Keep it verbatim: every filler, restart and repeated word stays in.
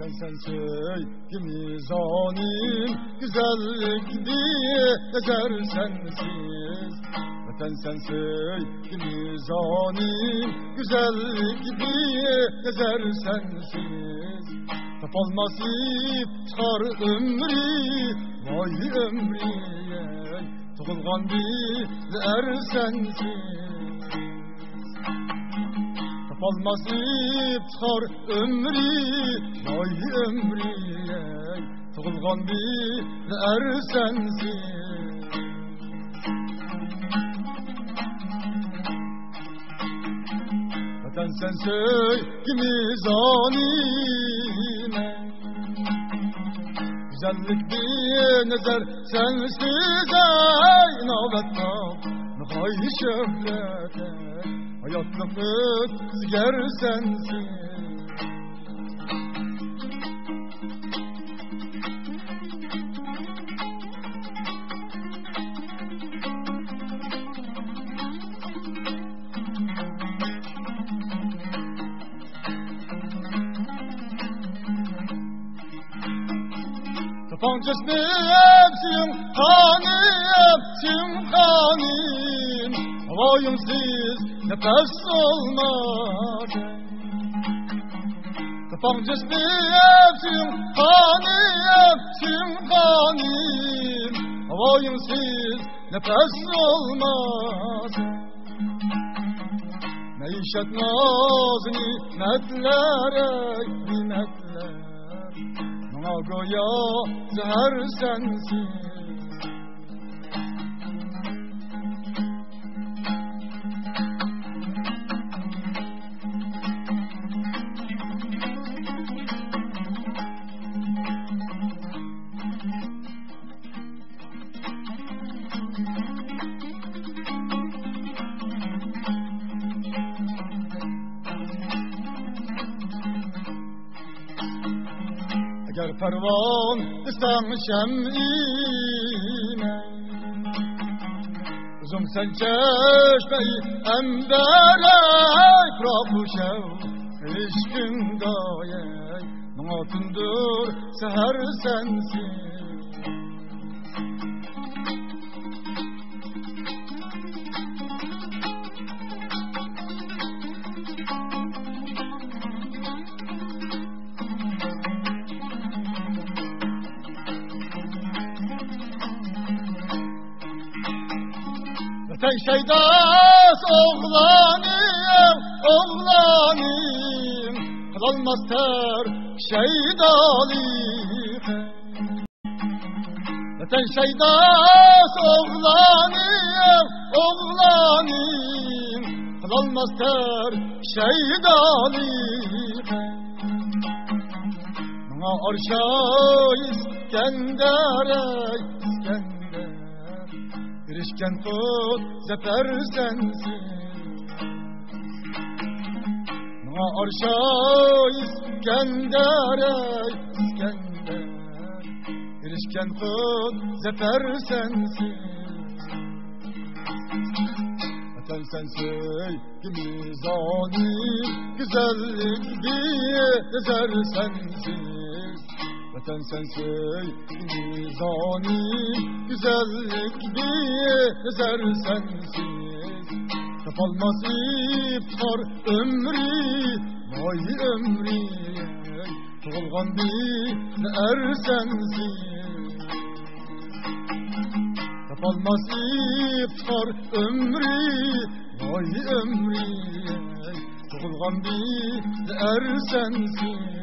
ۋەتەن سەن سۆيگۈ مىزانىم، گۈزەللىكتە نەزەر سەنسىز. ۋەتەن سەن سۆيگۈ مىزانىم، گۈزەللىكتە نەزەر سەنسىز. تاپالماس ئىپتىخار ئۆمرى، ۋاي ئۆمرى، تۇغۇلغان بىر ئەر سەنسىز. تاپالماس ئىپتىخار ئۆمرى، ۋاي ئۆمرى، تۇغۇلغان بىر ئەر سەنسىز. ۋەتەن سەن سۆيگۈ مىزانىم، گۈزەللىكتە نەزەر سەنسىز، ئەي ناۋەت تاپمىغاي شۆھرەت، ھاياتلىق ئۆتكۈزەر سەنسىز. تاپاڭ چەشمەم سۈيۈڭ قانىم، سۈيۈڭ قانىم، ھاۋايىڭسىز نەپەس ئالماس. تاپاڭ چەشمەم سۈيۈڭ قانىم، سۈيۈڭ قانىم، ھاۋايىڭسىز نەپەس ئالماس. مەئىشەت نازى نېمەتلەر، ئەي نېمەتلەر، ماڭا گويا زەھەر سەنسىز. ئەگەر پەرۋانە دېسەڭ شەمئىمەن، ئۆزۈڭسەن چەشمەي ئەنبەر، ئەي پۇراق خۇشەۋ ئىشقىڭدا، ئەي ماڭا تۈندە سەھەر سەنسىز. ۋەتەن شەيداسى ئوغلانىم، ئوغلانىم، قىلالماس تەرك شەيدالىق. ۋەتەن شەيداسى ئوغلانىم، ئوغلانىم، قىلالماس تەرك شەيدالىق. ماڭا ئارشاي ئىسكەندەر، ئەي ئىسكەندەر، ئېرىشكەن قۇت زەپەر سەنسىز. ماڭا ئارشاي ئىسكەندەر، ئەي ئىسكەندەر، ئېرىشكەن قۇت زەپەر سەنسىز. ۋەتەن سەن سۆيگۈ مىزانىم، گۈزەللىكتە نەزەر سەنسىز. ۋەتەن سەن سۆيگۈ مىزانىم، گۈزەللىكتە نەزەر سەنسىز. تاپالماس ئىپتىخار ئۆمرى، ۋاي ئۆمرى، تۇغۇلغان بىر ئەر سەنسىز. تاپالماس ئىپتىخار ئۆمرى، ۋاي ئۆمرى، تۇغۇلغان بىر ئەر سەنسىز.